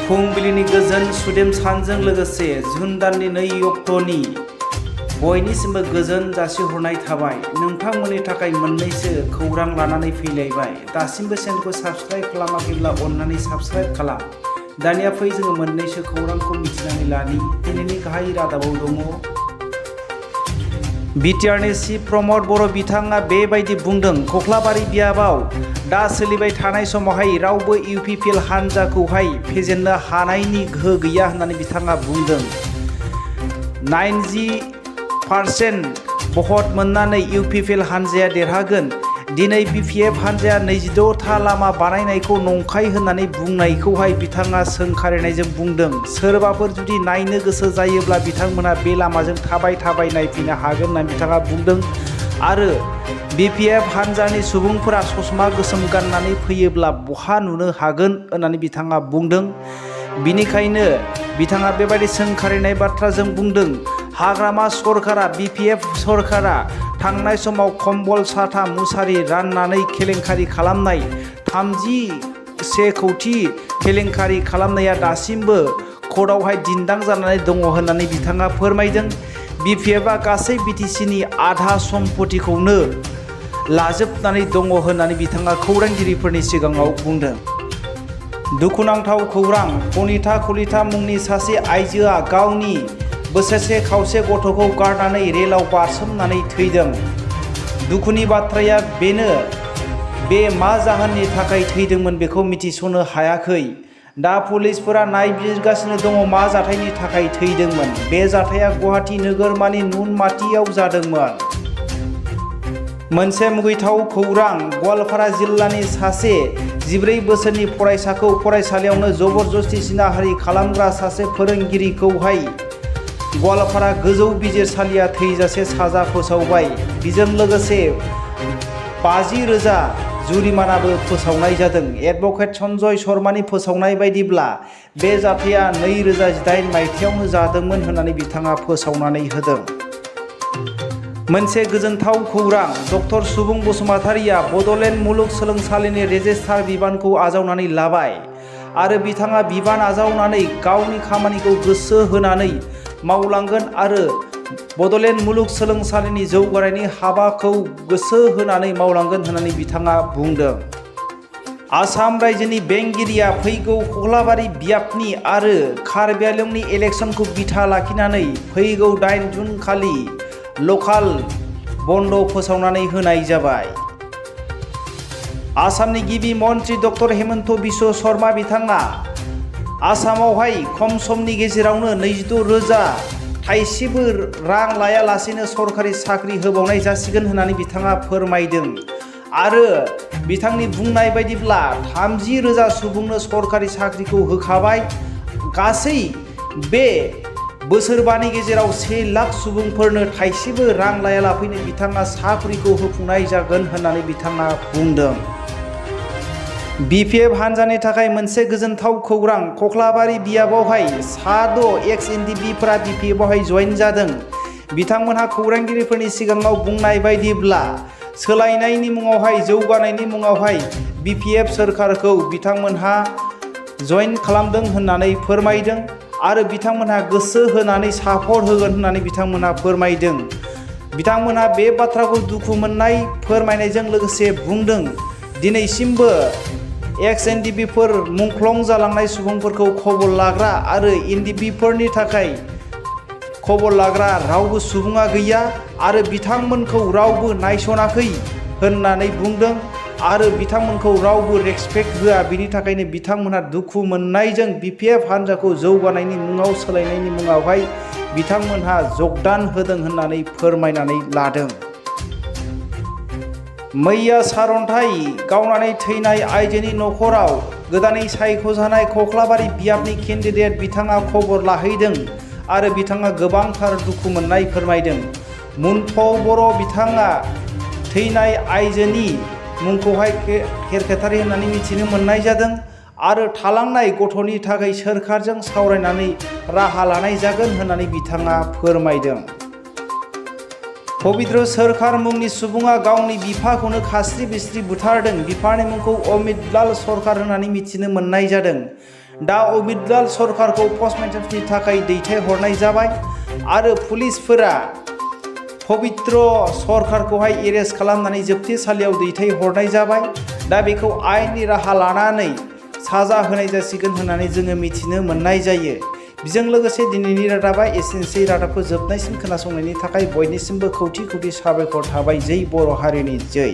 फुंबिलिनि गोजोन सुदेम सानजों लोगोसे जुन दाननि 2 अक्ट'नि बयनिसिमबो गोजोन जासिहरनाय थाबाय। नोंथांमोननि थाखाय मोननैसो खौरां लानानै फैलायबाय। दासिमबो चेनेलखौ साबस्क्राइब खालामाखैब्ला अन्नानै साबस्क्राइब खालाम। दानिया फै जोङो मोननैसो खौरांखौ मिथिनानै लानि। दिनैनि गाहाय रादाबाव दङ। बिटिआरनि चिफ प्रमद बर' बिथाङा बेबायदि बुंदों, कख्लाबारि बियाबाव दा सोलिबाय थानाय समावहाय रावबो इउपिपिएल हान्जाखौहाय फेजेननो हानायनि गोहो गैया होननानै बिथाङा बुंदों। 90% भट मोननानै इउपिपिएल हान्जाया देरहागोन। दिनै बिपिएफ हान्जाया 26था लामा बानायनायखौ नंखाय होननानै बुंनायखौहाय बिथाङा सोंखारिनायजों बुंदों। सोरबाफोर जुदि नायनो गोसो जायोब्ला बिथांमोना बे लामाजों थाबाय नायफैनो हागोन होननानै बिथाङा बुंदों। आरो बिपिएफ हान्जानि सुबुंफोरा ससमा गोसोम गाननानै फैयोब्ला बहा नुनो हागोन होननानै बिथाङा बुंदों। बिनिखायनो बिथाङा बेबायदि सोंखारिनाय बाथ्राजों बुंदों, हाग्रामा सरकारा बिपिएफ सरकारा थांनाय समाव कम्बल साथा मुसारि राननानै केलेंकारि खालामनाय 31 कौटि केलेंकारि खालामनाया दासिमबो कर्टआवहाय दिन्दां जानानै दङ होननानै बिथाङा फोरमायदों। बिपिएफआ गासै बिटिसिनि आधा सम्पतिखौनो लाजोबनानै दङ होननानै बिथाङा खौरांगिरिफोरनि सिगाङाव बुंदों। दुखुनांथाव खौरां, अनिता कलिता मुंनि सासे आइजोआ गावनि बोसोरसे खावसे गथ'खौ गारनानै रेलाव बारसोमनानै थैदों। दुखुनि बाथ्राया बेनो, बे मा जाहोननि थाखाय थैदोंमोन बेखौ मिथिस'नो हायाखै। दा पुलिसफोरा नायबिजिरगासिनो दङ मा जाथायनि थाखाय थैदोंमोन। बे जाथाया गुवाहाटी नोगोरमानि नुनमाटियाव जादोंमोन। मोनसे मुगैथाव खौरां, गवालपारा जिल्लानि सासे 14 बोसोरनि फरायसाखौ फरायसालियावनो जबरदस्ति जिनाहारि खालामग्रा सासे फोरोंगिरिखौहाय गवालपारा गोजौ बिजिरसालिया थैजासे साजा फोसावबाय। बेजों लोगोसे 50,000 जुरिमानाबो फोसावनाय जादों। एडभकेट सन्जय शर्मानि फोसावनाय बायदिब्ला बे जाथाया 2018 मायथाइयावनो जादोंमोन होननानै बिथाङा फोसावनानै होदों। मोनसे गोजोनथाव खौरां, डक्टर सुबुं बसुमतारिया बड'लेण्ड मुलुगसोलोंसालिनि रेजिस्ट्रार बिबानखौ आजावनानै लाबाय आरो बिथाङा बिबान आजावनानै गावनि खामानिखौ गोसो होनानै मावलांगोन आरो बड'लेण्ड मुलुगसोलोंसालिनि जौगानायनि हाबाखौ गोसो होनानै मावलांगोन होननानै बिथाङा बुंदों। आसाम रायजोनि बेंगिरिया फैगौ कख्लाबारि बियाबनि आरो कार्बि आंलंनि इलेक्सनखौ बिथा लाखिनानै फैगौ 8 जुन खालि लकाल बन्द फोसावनानै होनाय जाबाय। आसामनि गिबि मन्त्रि डक्टर हेमन्त बिश्व शर्मा बिथाङा आसामावहाय खम समनि गेजेरावनो 26,000 थाइसेबो रां लायालासेनो सरकारि साख्रि होबावनाय जासिगोन होननानै बिथाङा फोरमायदों। आरो बिथांनि बुंनाय बायदिब्ला 30,000 सुबुंनो सरकारि साख्रिखौ होखाबाय। गासै बे बोसोरबानि गेजेराव 1 लाख सुबुंफोरनो थाइसेबो रां लायालाफैनो बिथाङा साख्रिखौ होफुंनाय जागोन होननानै बिथाङा बुंदों। बिपिएफ हान्जानि थाखाय मोनसे गोजोनथाव खौरां, कख्लाबारि बियाबावहाय 6 एक्स एनडिबिफोरा बिपिएफआवहाय जयेन जादों। बिथांमोनहा खौरांगिरिफोरनि सिगाङाव बुंनाय बायदिब्ला सोलायनायनि मुङावहाय, जौगानायनि मुङावहाय बिपिएफ सोरखारखौ बिथांमोनहा जयेन खालामदों होननानै फोरमायदों आरो बिथांमोनहा गोसो होनानै सापर्ट होगोन होननानै बिथांमोनहा फोरमायदों। बिथांमोनहा बे बाथ्राखौ दुखु मोननाय फोरमायनायजों लोगोसे बुंदों, दिनैसिमबो एक्स एनडिबिफोर मुंख्लं जालांनाय सुबुंफोरखौ खबर लाग्रा आरो एनडिबिफोरनि थाखाय खबर लाग्रा रावबो सुबुङा गैया आरो बिथांमोनखौ रावबो नायसनाखै होननानै बुंदों आरो बिथांमोनखौ रावबो रेसपेक्ट होआ। बिनि थाखायनो बिथांमोनहा दुखु मोननायजों बिपिएफ हान्जाखौ जौगानायनि मुङाव, सोलायनायनि मुङावहाय बिथांमोनहा जगदान होदों होननानै फोरमायनानै लादों। मैया सारन्थाइ गावनानै थैनाय आइजोनि नखराव गोदानै सायख'जानाय कख्लाबारि बियाबनि केन्डिडेट बिथाङा खबर लाहैदों आरो बिथाङा गोबांथार दुखु मोननाय फोरमायदों। मुनथाव बर' बिथाङा थैनाय आइजोनि मुंखौहाय केरकेटारि होननानै मिथिनो मोननाय जादों आरो थालांनाय गथ'नि थाखाय सोरखारजों सावरायनानै राहा लानाय जागोन होननानै बिथाङा फोरमायदों। पबित्र सोरखार मुंनि सुबुङा गावनि बिफाखौनो खास्रि बिस्रि बुथारदों। बिफानि मुंखौ अमित लाल सरखार होननानै मिथिनो मोननाय जादों। दा अमितलाल सरकारखौ पस्टमर्टेमनि थाखाय दैथायहरनाय जाबाय आरो पुलिसफोरा पबित्र सरकारखौहाय एरेस्ट खालामनानै जोबथेसालियाव दैथायहरनाय जाबाय। दा बेखौ आयेननि राहा लानानै साजा होनाय जासिगोन होननानै जोङो मिथिनो मोननाय जायो। बेजों लोगोसे दिनैनि रादाबा एसेनोसै। रादाबखौ जोबनायसिम खोनासंनायनि थाखाय बयनिसिमबो खौथि खौथि साबायखर थाबाय। जै बर' हारिनि जै।